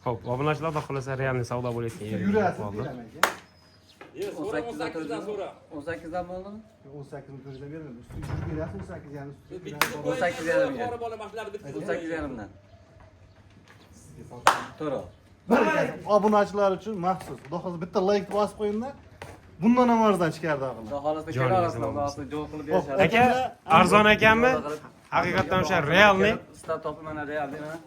Xo'p, obunachilar, xudo xohlasa, реальный savdo bo'layotgan yerga kelib Yurasiz qoldi. beraman aka. 18dan so'ra. 18dan bo'ldimi? 18 ming to'rt yuzdan bermayman. Ustiga yuz berasiz, 18 yarim ustiga. 18,5 ga. 18,5dan. To'g'ri. Obunachilar uchun maxsus. Xudo xohlasa, bitta like bosib qo'yinglar. Bundan ham arzon chiqardi aqlli. Xudo xohlasa, Joningiz kelaverasizlar, omon xudo xohlasa, jo'l qilib berishadi. Aka, arzon ekanmi? Haqiqatdan o'sha реальный. Sizlar topib, mana реальный, mana.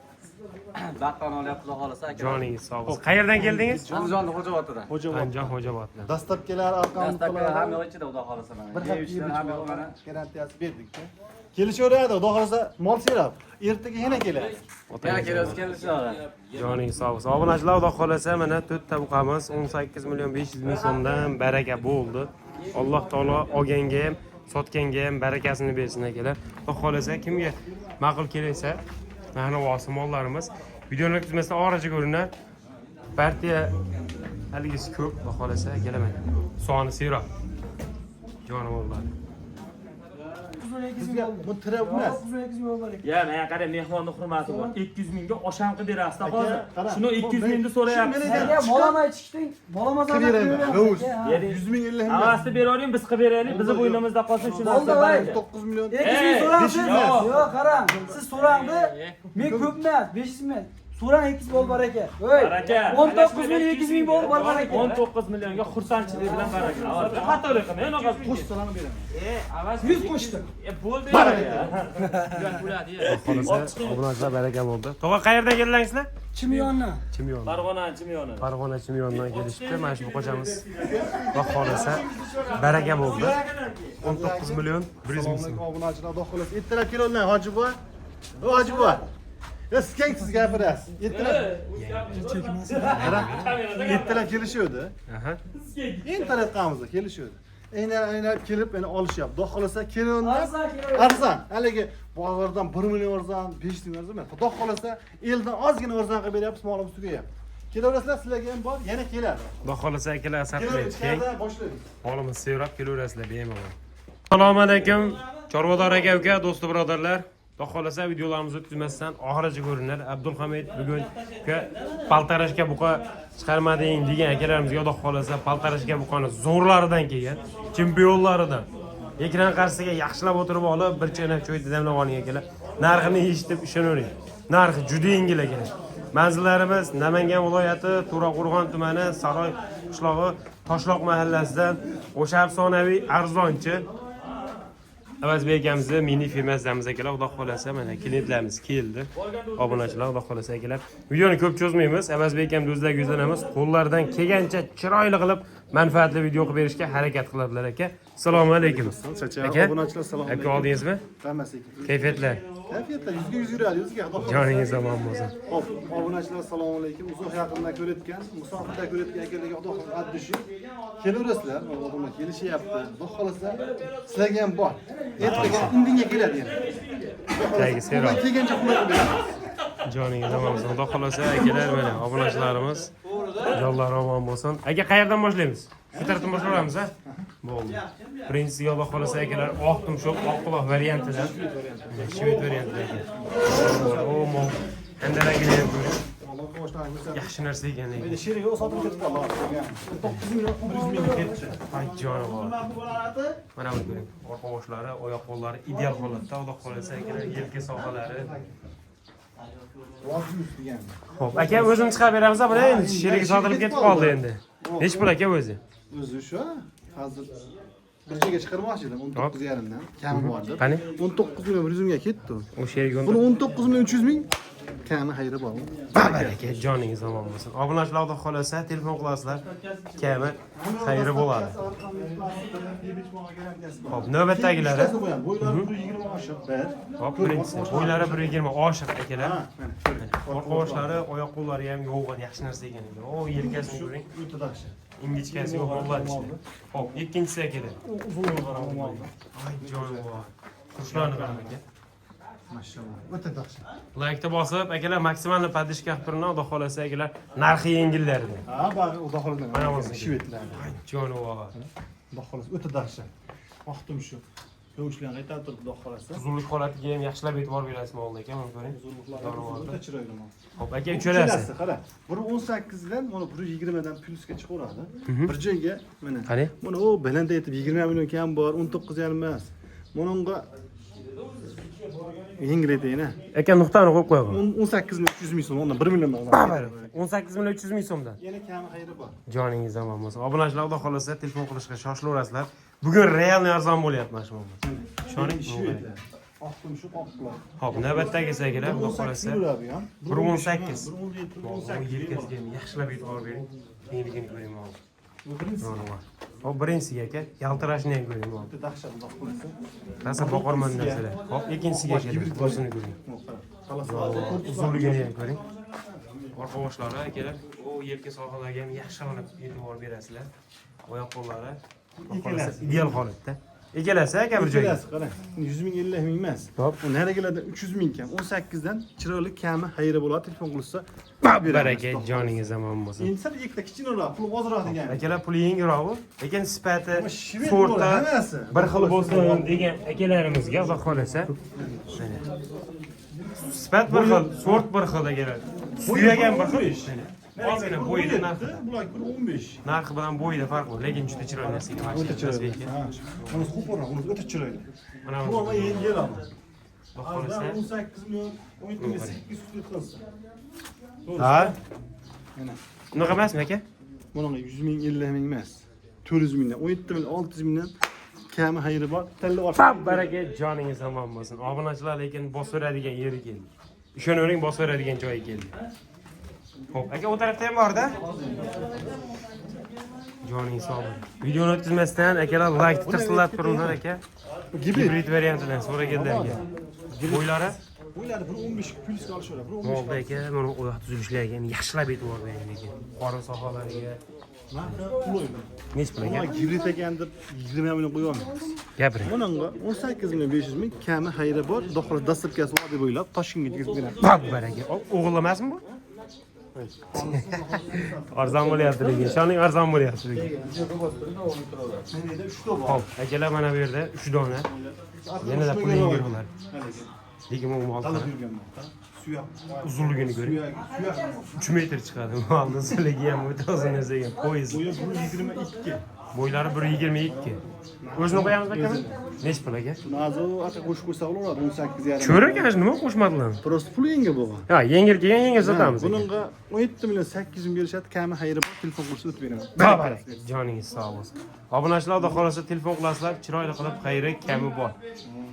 Baqqani olyapti, xudo xohlasa, aka. Joningiz sog' bo'lsin. Qayerdan keldingiz? Andijonda, Xo'jaoboddan. Xo'jabod. Andijon, Xo'jaboddan. Доставка lar, arqon Доставка hamma yoq ichida, xudo xohlasa, mana. Bir Yev hafta ichidan hamma yoq, mana. Garantiyasi berdik. Kelishaveradi, xudo xohlasa, mol serab. Ertaga yana keladi. Yana kelasiz, kelishadi. Joningiz sog' bo'lsin. Obunachilar, xudo xohlasa, mana to'rtta buqamiz 18 million 500 ming so'mdan baraka bo'ldi. Alloh taolo olganga ham, sotganga ham barakasini bersin, akalar. Xudo xohlasa, kimga ma'qul kelsa, narx-navosi mollarimiz videoni o'tkazmasdan oxirigacha ko'ringlar. Partiya haligisi ko'p, xudo xohlasa, akalar, mana. Soni serob. Jonivorlar. Bizga bu tirab emas. Ya, mana qara, mehmonni hurmati bor. 200 mingga osham qilib berasiz Aka, hozir. qara. Shuni 200 mingni so'rayapsiz. Shuni Aka, bolamay chiqding, bolamasa Qilib beraman. Rovuz. Bering. 100 ming 50 ming. Havasni beravering, biz qilib beraylik. Bizni bo'ynimizda qolsin shu narsa. Bo'ldi, voy. Baraka. 9 million. 200 ming so'rangsiz. Besh yuz emas. Yo'q, qarang. Siz so'rangdi. Men ko'p emas, 500 emas. So'rang 200 bo'ldi, baraka. Voy. Baraka. 19 million 200 ming bo'ldi, bor, baraka. 19 millionga xursandchilik bilan baraka. Hozir xatolik qilmang, unaqa Qo'shsalarni beraman. 100 qo'shdim. Bo'ldi. Xudo xohlasa, obunachilar, baraka bo'ldi. Tog'a, qayerdan keldingizlar? Chimyonni. Chimyon. Farg'ona chimyoni. Farg'ona chimyondan kelishibdi. Mana shu buqachamiz, xudo xohlasa, baraka bo'ldi. 19 million 100 ming Assalomu so'm. alaykum, obunachilar, xudo xohlasa ertalab keladilar, hoji buva. O, hoji buva. Ya siz keng, siz gapirasiz. Ertalab ertalab kelishuvdi. Endi taratganimizda kelishuvdi. Aynan aynan kelib endi olishyapti. Xudo xohlasa, kelinglar. Arzon kelaveradi. Arzon. Haligi bozordan 1 million arzon, 5 million arzon emas. Xudo xohlasa, eldan ozgina arzon qilib beryapmiz, molimiz tugayapti. Kelaverasizlar, sizlarga ham bor, yana keladi. Xudo xohlasa, akalar, Kelib saqlaydi. Keng. ichkarida boshlaymiz. Molimiz sevrab kelaverasizlar bemalol. Assalomu alaykum, chorvador aka, uka, do'sti birodarlar. Xudo xohlasa, videolarimizni o'tkazmasdan oxirigacha ko'ringlar. Abdulhamid bugun, uka, полторашка buqa chiqarmading degan akalarimizga, xudo xohlasa, полторашка buqani zo'rlaridan kelgan, chempionlaridan. Ekran qarshisiga yaxshilab o'tirib olib, bir chaynab choy damlab oling, akalar. Narxini eshitib ishonavering. Narxi juda yengil, akalar. Manzillarimiz Namangan viloyati, To'raqo'rg'on tumani, Saroy qishlog'i, Toshloq mahallasidan o'sha afsonaviy arzonchi Avazbek akamizni mini firmasidamiz, akalar. Xudo xohlasa, mana klientlarimiz keldi. Obunachilar, xudo xohlasa, akalar. Videoni ko'p cho'zmaymiz. Avazbek akamni o'zlariga yuzlanamiz. Qo'llaridan kelgancha chiroyli qilib, manfaatli video qilib berishga harakat qiladilar, aka. Assalomu alaykum. Aka, Obunachilar, assalomu aka, alaykum. oldingizmi? Hammasi ekan. Kayfiyatlar. Kayfiyatlar yuzga yuz yuradi, yuzga. Xudo xohlasa. Joningiz omon bo'lsin. Xo'p, obunachilar, assalomu alaykum. Uzoq yaqindan ko'rayotgan, musofirda ko'rayotgan akalarga xudo xohlasa от души kelaverasizlar. Odamlar kelishyapti. Xudo xohlasa, sizlarga ham bor. Ertaga indinga keladi yana. Tagi serob. Qo'ldan kelgancha qulay qilib beramiz. Joningiz omon bo'lsin. Xudo xohlasa, akalar, mana obunachilarimiz jonlari omon bo'lsin. Aka, qayerdan boshlaymiz? Shu tarafdan boshlayveramiz, a? Bo'ldi. Birinchisi, xudo xohlasa, akalar, oq tumshuq, oq quloq variantidan. Mana shved variantidan aka. O, mol. Handalagini ham ko'ring. Alloh boshdan ko'rsatsin. Yaxshi narsa ekan lekin. Endi sherigi sotilib ketib qoldi. 9 million 100 ming ketdi. Ay, jonivor. Mana buni ko'ring. Orqa boshlari, oyoq qo'llari ideal holatda. Xudo xohlasa, akalar, yelka sohalari. Rozi degan. Xo'p, aka, o'zim chiqarib beramiz, buni endi sherigi sotilib ketib qoldi endi. Nechi pul, aka, o'zi? O'zi shu hozir bir joyga chiqarmoqchi edim, 19,5 dan kami bor deb. Qani? 19 million 100 mingga ketdi. U sherigi Buni 19 million 300 ming kami xayri bor. Baraka, joningiz omon bo'lsin. Obunachilar, xudo xohlasa, telefon qilasizlar. Kami xayri bo'ladi. Xo'p, navbatdagilari. Bo'ylari 120 oshiq bir. Hop, birinchisi. Bo'ylari 120 oshiq, akalar. Ha, mana ko'ring. Orqa boshlari, oyoq qo'llari ham yo'g'on, yaxshi narsa ekan endi. O, yelkasini ko'ring. O'ta dahshat. Ingichkasi yo'q mollar ichida. Xo'p, ikkinchisi, akalar. Uzun qarang molni. Ay, jonivor. Qushlarni qarang, aka. Mashalloh. O'ta dahshat. Laykni bosib, akalar, maksimalni поддержка qilib turinglar, xudo xohlasa, akalar, narxi yengillardi. Ha, bag'i xudo xohlasa. Mana bo'lsin. Shvedlar. Ay, jonivor. Xudo xohlasa, o'ta dahshat. Oq tumshuq. Ko'mishlarni qaytarib turib, xudo xohlasa. Uzunlik holatiga ham yaxshilab e'tibor berasiz molda aka, mana ko'ring. Uzunliklari o'ta chiroyli mol. Xo'p, aka, uchalasi. Qara. Biri 18 dan, mana biri 20 dan plyusga chiqaveradi. Bir joyga mana. Qani? Mana u baland aytib 20 million kam bor, 19 yarim emas. Mana unga yengil aytayin ha. Aka, nuqtani qo'yib qo'ying. 18 million 300 ming so'm, undan 1 million bor. 18 million 300 ming so'mdan. Yana kami xayri bor. Joningiz omon bo'lsin. Obunachilar, xudo xohlasa telefon qilishga shoshilaverasizlar. Bugun real arzon bo'lyapti mana shu mol. Ishoning. Shved. Oq tumshuq, oq quloq. Xo'p, navbatdagisi akalar, xudo xohlasa. 1.18 bu ham. 1.18. 1.17, Molni 1.18. yelkasiga ham yaxshilab e'tibor bering. Kengligini ko'ring mol. Bu birinchisi. Jonivor. Xo'p, birinchisiga aka, yaltirashini ham ko'ring mol. Bitta dahshat, xudo xohlasa. Rosa boqarman narsalar. Xo'p, ikkinchisiga akalar, boshini ko'ring. Mana qara. Uzunligini ham ko'ring. Orqa boshlari akalar, u yelka sohalariga ham yaxshilab e'tibor berasizlar. Oyoq qo'llari xudo xohlasa ideal holatda. Ikkalasi aka bir joyga. Ikkalasi qarang. 100 ming 50 ming emas. Hop. U narigilardan 300 ming kam. 18 dan chiroyli kami xayri bo'ladi. Telefon qilsa Baraka, joningiz omon bo'lsin. Endi sal ikkita kichkinaroq, puli ozroq degan. Akalar, puli yengilroq bu, lekin sifati, Ama shved sorti bo'ladi, hammasi. bir xil bo'lsin degan akalarimizga xudo xohlasa. Mana. Sifat bir xil, sort bir xil akalar. Suyak ham bir xil. Ozgina bo'yida narxi, Bular 15. narxi bilan bo'yida farq bor, lekin juda chiroyli narsa ekan. O'ta chiroyli. Ha. Bunisi qo'polroq, bunisi o'ta chiroyli. Mana Bu bu ama yengil ama. xudo xohlasa. 18 million 17 million 800 qilsa. Ha? Mana. Unaqa emasmi aka? Bunaqa 100 ming 50 ming emas. 400 mingdan, 17 million 600 mingdan kami xayri bor. Tilla ortib. Baraka, joningiz omon bo'lsin. Obunachilar, lekin bosaveradigan yeri keldi. Ishonavering, bosaveradigan joyi keldi. Xo'p, aka, o tarafda ham bor-da. Joningiz sog' bo'lsin. Videoni o'tkazmasdan akalar like tirsillatib turinglar aka. Gibrid. Gibrid variantidan so'raganlar aka. Bo'ylari Bo'ylari 1.15 plyusga olishaveradi. 1.15. molda aka, mana oyoq tuzilishlariga ham yaxshilab e'tibor bering lekin. Qorin sohalariga Narxi qulay. nechi pul aka? Bunaqa gibrid ekan deb 20 million qo'ya olmaymiz. Gapiring. Bunga 18 million 500 ming kami xayri bor. Xudo xohlasa dastlabkasi vodiy bo'ylab Toshkentga yetkazib beramiz. Bab baraka. O'g'il emasmi bu? Arzon bo'lyapti lekin. Ishoning, arzon bo'lyapti lekin. Menda 3 ta bor. Xo'p, akalar, mana bu yerda 3 dona. Yanada pul yengil bo'ladi. Lekin bu mol Talab yurgan mol. Suyak. uzunligini ko'ring. Suyak, suyak. 3 metr chiqadi. Molni uzunligi ham o'ta uzun narsa ekan. Poyezd. Bo'yi 1.22. Bo'ylari 1.22. O'zini qo'yamiz aka? Nechi pul aka? Nazi aka qo'shib qo'ysa bo'laveradi 18,5. Ko'ring, aka, nima qo'shmadilar? Просто pul yengil bo'lgan. Ha, yengil kelgan, yengil sotamiz. aka. Bunga 17 million 800 ming berishadi, kami xayri bor, telefon qilsa o'tib beraman. Baraka, joningiz sog' bo'lsin. Obunachilar, xudo xohlasa telefon qilasizlar, chiroyli qilib xayri kami bor.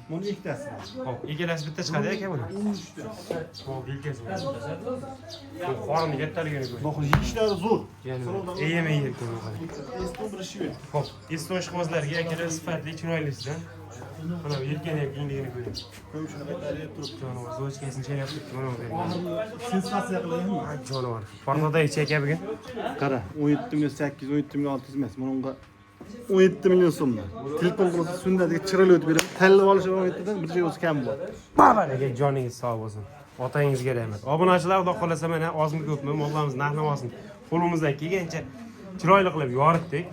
Buni ikkitasi. Xo'p, ikkalasi bitta chiqadi aka buni. 13 ta. Xo'p, yelkasi. Bu qorinni kattaligini ko'ring. Xo'p, yeyishlari zo'r. Emi yelka bu qarang. Eston bir shved. Xo'p, eston ishqibozlarga akalar sifatli, chiroylisidan. Mana bu yelkani ham kengligini ko'ring. Ko'mishini qaytarib turib. Jonivor, zochkasini chaynab turibdi, mana bu ko'ring. Oxirgi sensatsiya qilaymi? Jonivor. Portada ichi aka bugun. Qara, 17 million 800, 17 million 600 emas. Bunga 17 million so'mdan. Telefon qilsa sunnatiga chiroyli o'tib beraman. Tanlab olishi 17 dan bir joy o'zi kam bor. Baraka, joningiz sog' bo'lsin. Otangizga rahmat. Obunachilar, xudo xohlasa mana ozmi ko'pmi mollarimiz narx-navosini qo'limizdan kelgancha chiroyli qilib yoritdik.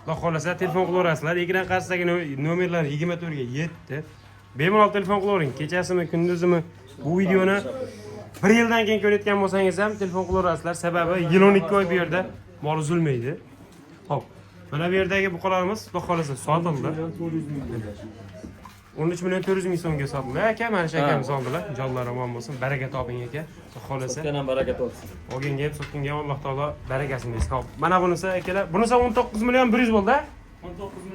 Xudo xohlasa telefon qilaverasizlar. Ekran qarshisidagi nomerlar 24 ga 7. Bemalol telefon qilavering. Kechasimi, kunduzimi bu videoni bir yildan keyin ko'rayotgan bo'lsangiz ham telefon qilaverasizlar. Sababi yil 12 oy bu yerda mol uzilmaydi. Xo'p, mana bu yerdagi buqalarimiz xudo xohlasa sotildi. 13 million 400 ming so'mga sotildi aka, mana shu akamiz oldilar. Jonlari omon bo'lsin, baraka toping aka. Xudo xohlasa. Sotgan ham baraka topsin. Olganga ham, sotganga ham Alloh taolo barakasini bersin. Xo'p, mana bunisi akalar, bunisi 19 million 100 bo'ldi.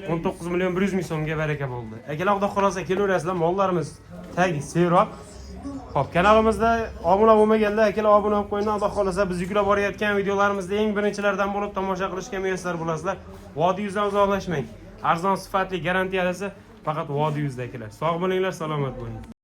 19 million 100 ming so'mga baraka bo'ldi. Akalar, xudo xohlasa kelaverasizlar, mollarimiz tagi seroq. Xo'p, kanalimizda obuna bo'lmaganlar akalar obuna bo'lib qo'yinglar. Xudo xohlasa biz yuklab borayotgan videolarimizda eng birinchilardan bo'lib tomosha qilishga muyassar bo'lasizlar. Vodiy yuzdan uzoqlashmang. Arzon, sifatli, garantiyalisi faqat Vodiy yuzda akalar. Sog' bo'linglar, salomat bo'ling.